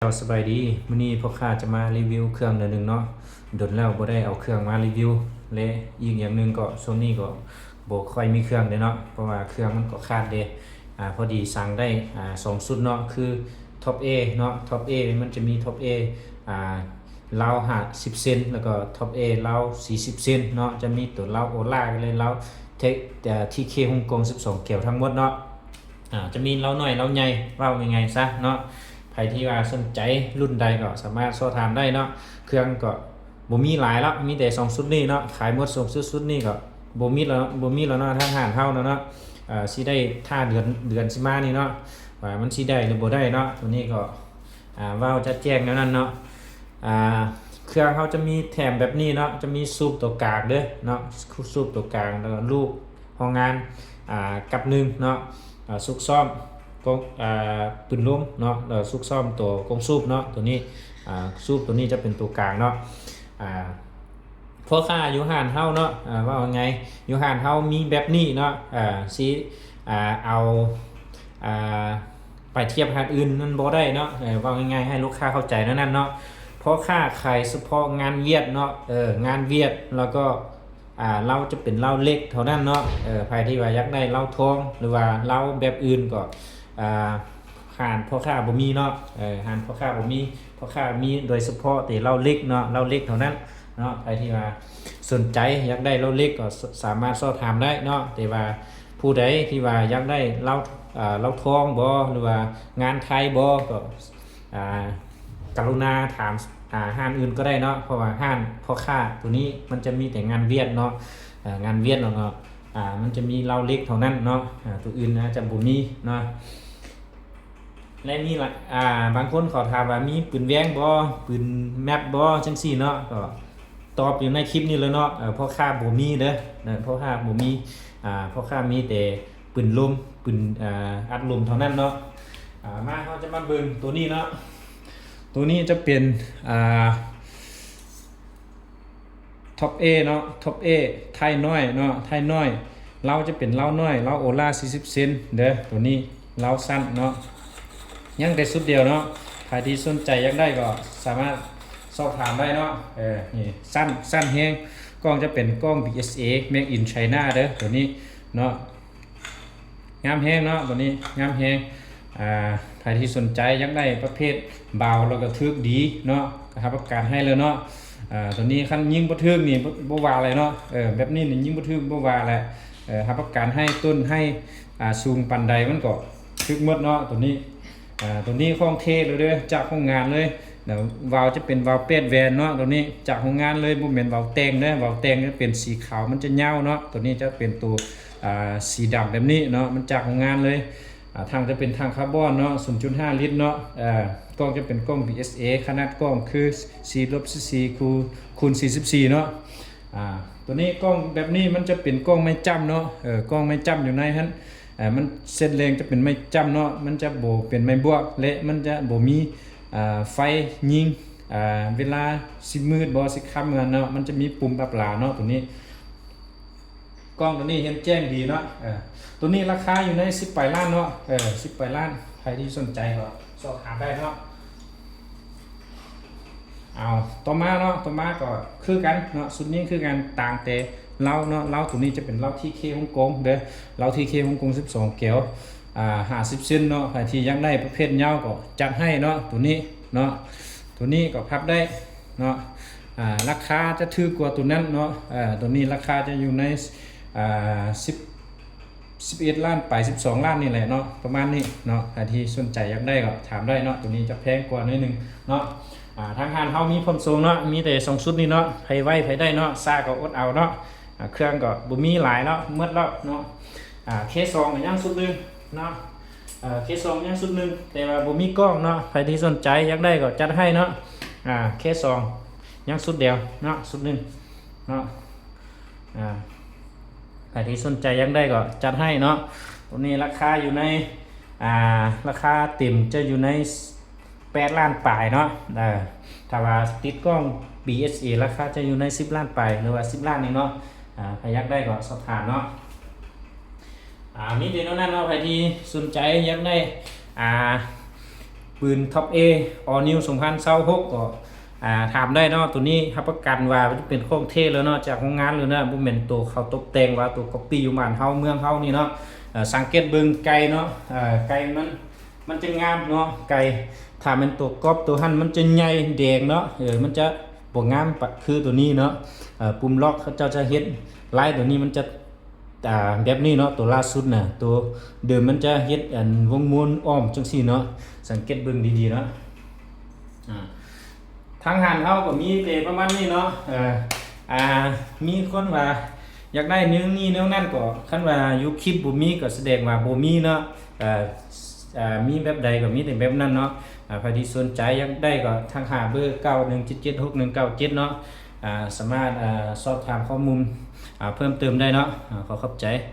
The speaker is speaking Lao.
ເຈົ້າ ສະບາຍດີ. ມື້ນີ້ພວກຂ້າຈະມາຣີວິວເຄື່ອງໜ້ອຍໜຶ່ງເນາະ. ດົນແລ້ວບໍ່ໄດ້ເອົາເຄື່ອງມາຣີວິວ ແລະ ອີກຢ່າງໜຶ່ງກໍຊ່ວງນີ້ກໍບໍ່ຄ່ອຍມີເຄື່ອງເດ້ເນາະ, ເພາະວ່າເຄື່ອງມັນກໍຂາດເດ້. ອາ ພໍດີສັ່ງໄດ້ ອາ ສອງຊຸດເນາະ, ຄື Top A ເນາະ. Top A ມັນຈະມີ Top A ອາ ລາວຫ້າສິບເຊັນ ແລ້ວກໍ Top A ລາວສີ່ສິບເຊັນເນາະ. ຈະມີໂຕລາວໂອລາ ແລະ ລາວ ເທ ເອີ ທີເຄ ຮົງກົງສິບສອງແກ້ວທັງໝົດເນາະ. ອາ ຈະມີລາວນ້ອຍລາວໃຫຍ່ ເວົ້າງ່າຍໆຊະເນາະ. ໃຜທີ່ວ່າສົນໃຈລຸ້ນໃດກໍສາມາດສອບຖາມໄດ້ເນາະ. ເຄື່ອງກໍບໍ່ມີຫຼາຍແລ້ວ ມີແຕ່ສອງຊຸດນີ້ເນາະ. ຂາຍໝົດສອງຊຸດ ຊຸດນີ້ກໍບໍ່ມີແລ້ວ ບໍ່ມີແລ້ວເນາະ ທາງຮ້ານເຮົາເນາະ. ເອີ ຊິໄດ້ຖ້າເດືອນ ເດືອນຊິມານີ້ເນາະ ວ່າມັນຊິໄດ້ຫຼືບໍ່ໄດ້ເນາະ. ໂຕນີ້ກໍ ອາ ເວົ້າຈະແຈ້ງແນວນັ້ນເນາະ. ອາ ເຄື່ອງເຮົາຈະມີແຖມແບບນີ້ເນາະ, ຈະມີສູບຕົວກາງເດີເນາະ, ສູບຕົວກາງ ແລ້ວກໍລູກຮອງງານ ອາ ກັບໜຶ່ງເນາະ, ອາ ຊຸກຊ້ອມກົງ ອາ ປືນລົມເນາະ, ແລ້ວຊຸກຊ້ອມໂຕກົງສູບເນາະ. ໂຕນີ້ ອາ ສູບໂຕນີ້ຈະເປັນຕົວກາງເນາະ. ອາ ພໍ່ຄ້າຢູ່ຮ້ານເຮົາເນາະ ເອີ ເວົ້າງ່າຍໆ ຢູ່ຮ້ານເຮົາມີແບບນີ້ເນາະ. ເອີ ຊິ ອາ ເອົາ ອາ ໄປທຽບຮ້ານອື່ນມັນບໍ່ໄດ້ເນາະ. ເອີ ເວົ້າງ່າຍໆ ໃຫ້ລູກຄ້າເຂົ້າໃຈແນວນັ້ນເນາະ. ພໍ່ຄ້າຂາຍສະເພາະງານຫວຽດເນາະ, ເອີ ງານຫວຽດ ແລ້ວກໍ ອາ ລາວຈະເປັນລາວເຫຼັກເທົ່ານັ້ນເນາະ. ເອີ ໃຜທີ່ວ່າຢາກໄດ້ລາວທອງ ຫຼືວ່າລາວແບບອື່ນກໍ ອາ ຮ້ານພໍ່ຄ້າບໍ່ມີເນາະ. ເອີ ຮ້ານພໍ່ຄ້າບໍ່ມີ, ພໍ່ຄ້າມີໂດຍສະເພາະແຕ່ລາວເຫຼັກເນາະ, ລາວເຫຼັກເທົ່ານັ້ນເນາະ. ໃຜທີ່ວ່າສົນໃຈຢາກໄດ້ລາວເຫຼັກກໍສາມາດສອບຖາມໄດ້ເນາະ. ແຕ່ວ່າຜູ້ໃດທີ່ວ່າຢາກໄດ້ລາວ ອາ ລາວທອງບໍ ຫຼືວ່າງານໄທບໍ ກໍ ອາ ກະລຸນາຖາມ ອາ ຮ້ານອື່ນກໍໄດ້ເນາະ, ເພາະວ່າຮ້ານພໍ່ຄ້າໂຕນີ້ມັນຈະມີແຕ່ງານຫວຽດເນາະ, ເອີ ງານຫວຽດເນາະ, ອາ ມັນຈະມີລາວເຫຼັກເທົ່ານັ້ນເນາະ, ອາ ໂຕອື່ນອາດຈະບໍ່ມີເນາະ. ແລະ ມີຫຼາຍ ອາ ບາງຄົນເຂົາຖາມວ່າມີປືນແຫວ່ງບໍ່ ປືນແມັບບໍ່ ຈັ່ງຊີ້ເນາະ, ກໍຕອບຢູ່ໃນຄລິບນີ້ແຫຼະເນາະ. ເອີ ພໍ່ຄ້າບໍ່ມີເດີ, ເອີ ພໍ່ຄ້າບໍ່ມີ, ອາ ພໍ່ຄ້າມີແຕ່ປືນລົມ ປືນ ອາ ອັດລົມເທົ່ານັ້ນເນາະ. ອາ ມາ ເຮົາຈະມາເບິ່ງໂຕນີ້ເນາະ, ໂຕນີ້ຈະເປັນ ອາ Top A ເນາະ, Top A ໄທນ້ອຍເນາະ, ໄທນ້ອຍ ລາວຈະເປັນລາວນ້ອຍ ລາວໂອລາສີ່ສິບເຊັນເດີ. ໂຕນີ້ລາວສັ້ນເນາະ, ຍັງແຕ່ຊຸດດຽວເນາະ. ໃຜທີ່ສົນໃຈຢາກໄດ້ກໍສາມາດສອບຖາມໄດ້ເນາະ. ເອີ ນີ້ ສັ້ນ ສັ້ນແຮງ, ກ້ອງຈະເປັນກ້ອງ ບີເອສເອ Made in China ເດີ ໂຕນີ້ເນາະ. ງາມແຮງເນາະ, ໂຕນີ້ງາມແຮງ. ອາ ໃຜທີ່ສົນໃຈຢາກໄດ້ປະເພດເບົາ ແລ້ວກໍຖືກດີເນາະ, ກໍຮັບປະກັນໃຫ້ເລີຍເນາະ. ອາ ໂຕນີ້ຄັນຍິງບໍ່ຖືກນີ້ ບໍ່ ບໍ່ວ່າແຫຼະເນາະ, ເອີ ແບບນີ້ນີ້ຍິງບໍ່ຖືກບໍ່ວ່າແຫຼະ. ເອີ ຮັບປະກັນໃຫ້ຕົ້ນ ໃຫ້ ອາ ສູງປານໃດມັນກໍຖືກໝົດເນາະ ໂຕນີ້. ອາ ໂຕນີ້ຂອງແທ້ເລີຍເດີ ຈາກໂຮງງານເລີຍ. ແລ້ວວາວຈະເປັນວາວແປດແຫວນເນາະ, ໂຕນີ້ຈາກໂຮງງານເລີຍ ບໍ່ແມ່ນວາວແຕ່ງເດີ. ວາວແຕ່ງຈະເປັນສີຂາວ ມັນຈະຍາວເນາະ, ໂຕນີ້ຈະເປັນໂຕ ອາ ສີດຳແບບນີ້ເນາະ, ມັນຈາກໂຮງງານເລີຍ. ອາ ຖັງຈະເປັນຖັງຄາບອນເນາະ ສູນຈຸດຫ້າລິດເນາະ. ອາ ກ້ອງຈະເປັນກ້ອງ ບີເອສເອ ຂະໜາດກ້ອງຄື ສີ່ລົບສີ່ສີ່ ຄູນ ສີ່ສິບສີ່ເນາະ. ອາ ໂຕນີ້ກ້ອງແບບນີ້ມັນຈະເປັນກ້ອງໄມ້ຈ້ຳເນາະ, ເອີ ກ້ອງໄມ້ຈ້ຳຢູ່ໃນຫັ້ນ. ອາ ມັນເສັ້ນແລງຈະເປັນໄມ້ຈ້ຳເນາະ, ມັນຈະບໍ່ເປັນໄມ້ບວກ ແລະ ມັນຈະບໍ່ມີ ອາ ໄຟຍິງ ອາ ເວລາຊິມືດບໍ ຊິຄ່ຳຫັ້ນເນາະ, ມັນຈະມີປຸ່ມປັບລາເນາະ ໂຕນີ້. ກ້ອງໂຕນີ້ເຫັນແຈ້ງດີເນາະ. ເອີ ໂຕນີ້ລາຄາຢູ່ໃນສິບປາຍລ້ານເນາະ, ເອີ ສິບປາຍລ້ານ. ໃຜທີ່ສົນໃຈກໍສອບຖາມໄດ້ເນາະ. ເອົາ ຕໍ່ມາເນາະ, ຕໍ່ມາກໍຄືກັນເນາະ, ຊຸດນີ້ຄືກັນ ຕ່າງແຕ່ລາວເນາະ. ລາວໂຕນີ້ຈະເປັນລາວ ທີເຄ ຮົງກົງເດີ, ລາວ ທີເຄ ຮົງກົງສິບສອງແກ້ວ ອາ ຫ້າສິບເຊັນເນາະ. ໃຜທີ່ຢາກໄດ້ປະເພດຍາວກໍຈັດໃຫ້ເນາະ ໂຕນີ້ເນາະ, ໂຕນີ້ກໍພັບໄດ້ເນາະ. ອາ ລາຄາຈະຖືກກວ່າໂຕນັ້ນເນາະ, ອາ ໂຕນີ້ລາຄາຈະຢູ່ໃນ ອາ ສິບ ສິບເອັດລ້ານປາຍ ສິບສອງລ້ານນີ້ແຫຼະເນາະ ປະມານນີ້ເນາະ. ໃຜທີ່ສົນໃຈຢາກໄດ້ກໍຖາມໄດ້ເນາະ, ໂຕນີ້ຈະແພງກວ່າໜ້ອຍໜຶ່ງເນາະ. ອາ ທາງຮ້ານເຮົາມີພ້ອມສົ່ງເນາະ, ມີແຕ່ສອງຊຸດນີ້ເນາະ. ໃຜໄວໃຜໄດ້ເນາະ, ຊ້າກໍອົດເອົາເນາະ. ອາ ເຄື່ອງກໍບໍ່ມີຫຼາຍເນາະ, ໝົດແລ້ວເນາະ. ອາ ເຄສອງກໍຍັງຊຸດໜຶ່ງເນາະ, ເອີ ເຄສອງຍັງຊຸດໜຶ່ງ ແຕ່ວ່າບໍ່ມີກ້ອງເນາະ. ໃຜທີ່ສົນໃຈຢາກໄດ້ກໍຈັດໃຫ້ເນາະ. ອາ ເຄສອງຍັງຊຸດດຽວເນາະ, ຊຸດໜຶ່ງເນາະ. ອາ ໃຜທີ່ສົນໃຈຢາກໄດ້ກໍຈັດໃຫ້ເນາະ. ໂຕນີ້ລາຄາຢູ່ໃນ ອາ ລາຄາເຕັມຈະຢູ່ໃນແປດລ້ານປາຍເນາະ. ເອີ ຖ້າວ່າຕິດກ້ອງ ບີເອສເອ ລາຄາຈະຢູ່ໃນສິບລ້ານປາຍ ຫຼືວ່າສິບລ້ານນີ້ເນາະ. ອາ ໃຜຢາກໄດ້ກໍສອບຖາມເນາະ. ອາ ມີແຕ່ແນວນັ້ນເນາະ, ໃຜທີ່ສົນໃຈຢາກໄດ້ ອາ ປືນ Top A All New ສອງພັນຊາວຫົກ ກໍ ອ່າ ຖາມໄດ້ເນາະ. ໂຕນີ້ຮັບປະກັນວ່າເປັນຂອງແທ້ເລີຍເນາະ ຈາກໂຮງງານເລີຍເນາະ ບໍ່ແມ່ນໂຕເຂົາຕົກແຕ່ງວ່າໂຕ copy ຢູ່ບ້ານເຮົາເມືອງເຮົານີ້ເນາະ. ເອີ ສັງເກດເບິ່ງໄກ່ເນາະ ເອີ ໄກ່ມັນ ມັນຈະງາມເນາະ ໄກ່ ຖ້າແມ່ນໂຕກອບໂຕຫັ້ນມັນຈະໃຫຍ່ແດງເນາະ ເອີ ມັນຈະບໍ່ງາມປະ ຄືໂຕນີ້ເນາະ. ເອີ ປຸ່ມລັອກເຂົາເຈົ້າຈະເຮັດລາຍໂຕນີ້ມັນຈະ ອ່າ ແບບນີ້ເນາະ ໂຕລ່າສຸດນະ ໂຕເດີມມັນຈະເຮັດອັນວົງມ້ວນອ້ອມຈັ່ງຊີ້ເນາະ ສັງເກດເບິ່ງດີໆເນາະ. ອ່າ ທາງຮ້ານເຮົາກໍມີແຕ່ປະມານນີ້ເນາະ. ເອີ ອ່າ ມີຄົນວ່າຢາກໄດ້ແນວນີ້ແນວນັ້ນ ກໍຄັນວ່າຢູ່ຄລິບບໍ່ມີ ກໍສະແດງວ່າບໍ່ມີເນາະ. ເອີ ອ່າ ມີແບບໃດກໍມີແຕ່ແບບນັ້ນເນາະ. ອ່າ ໃຜທີ່ສົນໃຈຢາກໄດ້ກໍທັກຫາເບີ ເກົ້າໜຶ່ງເຈັດເຈັດຫົກໜຶ່ງເກົ້າເຈັດ ເນາະ. ອ່າ ສາມາດ ອ່າ ສອບຖາມຂໍ້ມູນ ອ່າ ເພີ່ມເຕີມໄດ້ເນາະ. ອ່າ ຂໍຂອບໃຈ.